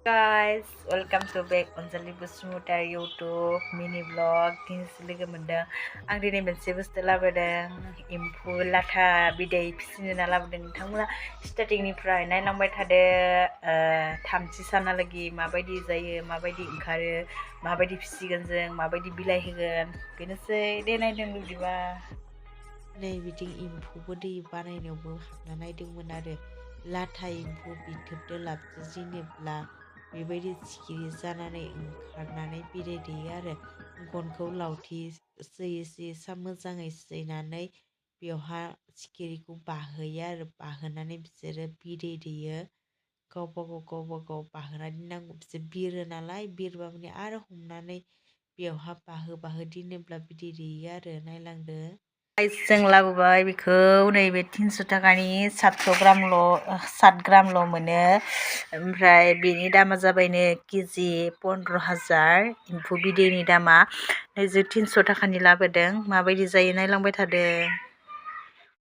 Guys, welcome to back on the Bidwiya YouTube mini vlog. Dinis लोगो मोनदों आं दिनै मोनसे बुस्थु लाबोदों एम्फौ लाथा बिदै फिसिनो लाबोदों नोंथांमोना स्टार्टिंनिफ्राय नायलांबाय थादो 30 सानहालागै माबायदि जायो माबायदि ओंखारो माबायदि फिसिगोन जों माबायदि बिलाइ होगोन बेनोसै दे नायदों बिदिबा नै बिथिं एम्फौ बिदै बानायनायावबो हाबना नायदोंमोन आरो लाथा एम्फौ बिथोबदो लाबजेनोब्ला बेबायदि सिखिरि जानानै ओंखारनानै बिदै दैयो आरो गनखौ लावथि सोयै मोजाङै सैनानै बेवहा सिखिरिखौ बाहोयो आरो बाहोनानै बिसोरो बिदै दैयो गावबा गाव बाहोना दोननांगौ बिसोर बिरो नालाय बिरबा माने आरो हमनानै बेवहा बाहो दोनोब्ला बिदै दैयो आरो नायलांदो जों लाबोबाय बेखौ नैबे 300 थाखानि 700 ग्रामल' मोनो ओमफ्राय बेनि दामा जाबायनो केजि 15,000 एम्फौ बिदैनि दामा नैजौ 300 थाखानि लाबोदों माबायदि जायो नायलांबाय थादों